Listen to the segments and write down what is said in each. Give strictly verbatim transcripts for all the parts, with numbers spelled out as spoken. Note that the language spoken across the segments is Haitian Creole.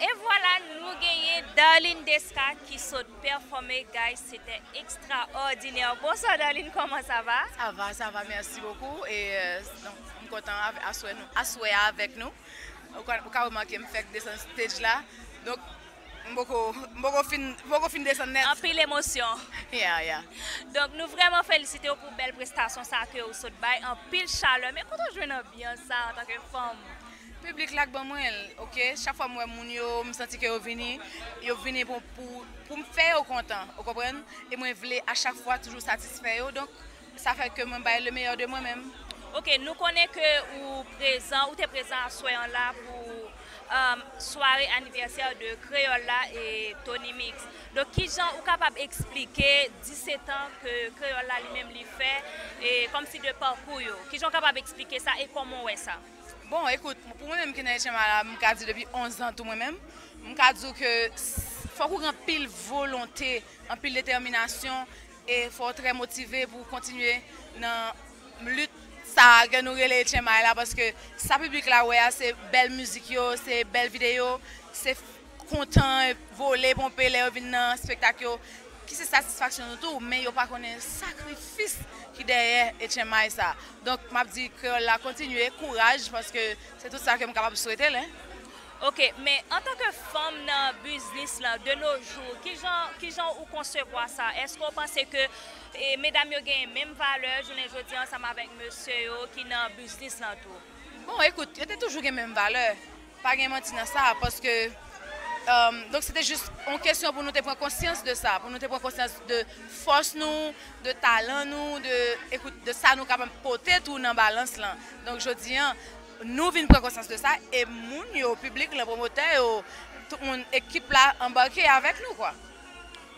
E vwala, nou genyen Darline Desca ki sot pèfòme, guys, se te ekstraòdinè. Bonswa Darline, comment ça va? Ça va, ça va, merci beaucoup. Et euh, donc, m kontan aswè nou, aswè avèk nou. Ou ka, ou ka remake m fèk desann stage la. Donk, m poko, m poko fin, m poko fin desann nèt. Anpil emosyon. Yeah, yeah. Donk, nou vrèman felisite w pou bèl prestasyon sa ke w sot bay. Anpil chalè. Men kote w jwenn anbyans sa antanke fanm? Piblik la k ban mwen l, ok? Chak fwa m wè moun yo, m santi ke yo vini, yo vini pou, pou, pou m fè yo kontan, ou konprann? E mwen vle a chak fwa toujou satisfè yo, donk sa fè ke mwen bay le meilleur de mwen menm. Ok, nou konnen ke ou prezan, ou te prezan aswè an la pou um, sware anivèsè de Kreyòl la e Tony Mix. Donk, kijan ou kapab eksplike disèt an ke Kreyòl la li menm li fè, e kòmsi de pakou yo? Kijan ou kapab eksplike sa e kòman w wè sa? Bon, ekout, pou mwen menm ki nan H M I la, m ka di depi onz an tou mwen menm, m ka di w ke s- fòk ou gen anpil volonte, anpil detèminasyon, e fò w trè motive pou w kontinye nan lit sa a ke nou rele H M I la, paske sa piblik la wè a se bèl mizik yo, se bèl videyo, se kontan, vole, ponpe lè yo vin nan espektak yo, ki se satisfaksyon nou tou, men yo pa konnen sakrifis ki dèyè H M I sa. Donk, m ap di Kreyòl la kontinye, kouraj, paske se tout sa ke m kapab swete l, en. Ok, men antanke fanm nan biznis lan, de nos jours, kijan, kijan ou konsevwa sa? Èske w panse ke e, medam yo genyen menm valè jounen jodi an ansanm avèk mesye yo ki nan biznis lan tou? Bon, ekout, yo te toujou gen menm valè. Pa gen manti nan sa, paske um, donk se te jis yon kesyon pou nou te pran konsyans de sa, pou nou te pran konsyans de fòs nou, de talan nou, de, ekout, de sa nou kapab pote tou nan balans lan. Donk, jodi an, nou vin pran konsyans de sa, e moun yo, piblik lan, pwomotè yo, tout moun, ekip la anbake avèk nou, kwa.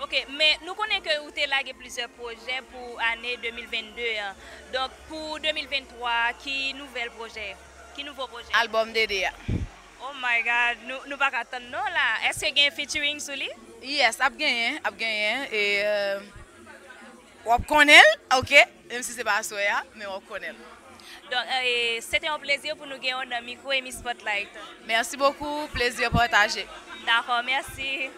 Ok, men nou konnen ke ou te lage plizyè pwojè pou ane de mil vennde an. Donk, pou de mil venntwa, ki nouvèl pwojè? Ki nouvo pwojè? Albòm Dede a. Oh my God, nou, nou pa ka tann non la. Èske gen featuring sou li? Yes, ap genyen, ap genyen. E euh, w ap konnen l, ok? Menm si se pa aswè a, men w ap konnen l. Donk, e, se te yon plezi pou nou gen w nan mikwo Emi Spotlight. Merci beaucoup, plaisir partagé. Dakò, mèsi.